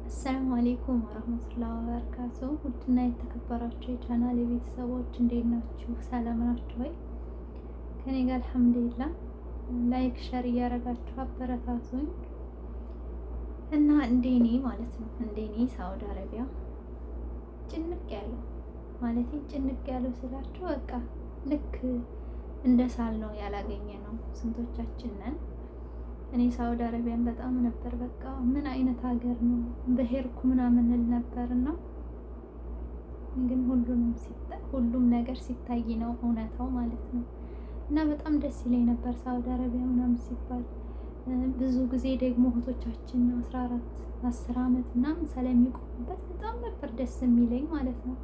السلام عليكم ورحمة الله وبركاته። ውድና የተከበራችሁ የቻናል የቤተሰቦች እንዴት ናችሁ? ሰላም ናችሁ ወይ? ከኔ ጋር الحمد لله። Like share እያደረጋችሁ አበረታቱኝ እና እንደኔ ማለት ነው፣ እንደኔ ሳውዲ አረቢያ ጭንቅ ያለው፣ ማለት ጭንቅ ያለው ስላችሁ በቃ ልክ እንደ ሳል ነው ያላገኘ ነው። ስንቶቻችን ነን? እኔ ሳውዲ አረቢያን በጣም ነበር፣ በቃ ምን አይነት ሀገር ነው፣ በሄድኩ ምናምን እል ነበር። እና ግን ሁሉም ነገር ሲታይ ነው እውነታው ማለት ነው። እና በጣም ደስ ይለኝ ነበር ሳውዲ አረቢያ ምናምን ሲባል። ብዙ ጊዜ ደግሞ እህቶቻችን 14፣ 10 አመት ምናምን ስለሚቆሙበት በጣም ነበር ደስ የሚለኝ ማለት ነው።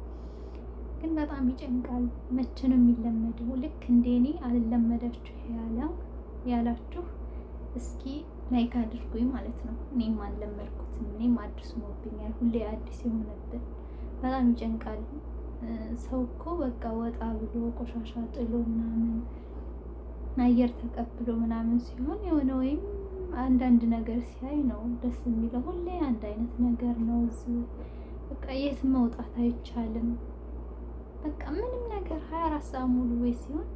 ግን በጣም ይጨንቃል። መቼ ነው የሚለመደው? ልክ እንደኔ አልለመዳችሁ ያላችሁ እስኪ like አድርጉኝ ማለት ነው። እኔም አልለመድኩትም። እኔም አዲስ ሆኖብኛል። ሁሌ አዲስ የሆነብን በጣም ይጨንቃል። ሰው እኮ በቃ ወጣ ብሎ ቆሻሻ ጥሎ ምናምን አየር ተቀብሎ ምናምን ሲሆን የሆነ ወይም አንዳንድ ነገር ሲያይ ነው ደስ የሚለው። ሁሌ አንድ አይነት ነገር ነው። እዚህ በቃ የት መውጣት አይቻልም። በቃ ምንም ነገር 24 ሰዓት ሙሉ ቤት ሲሆን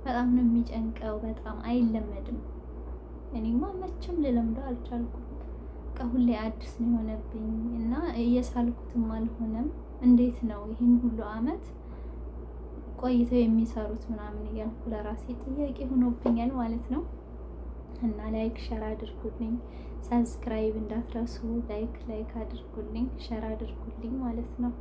በጣም ነው የሚጨንቀው። በጣም አይለመድም። እኔማ መቼም ልለምደው አልቻልኩም። በቃ ሁሌ አዲስ ነው የሆነብኝ እና እየሳልኩትም አልሆነም። እንዴት ነው ይህን ሁሉ አመት ቆይተው የሚሰሩት ምናምን እያልኩ ለራሴ ጥያቄ ሆኖብኛል ማለት ነው። እና like share አድርጉልኝ፣ subscribe እንዳትረሱ። Like like አድርጉልኝ፣ share አድርጉልኝ ማለት ነው።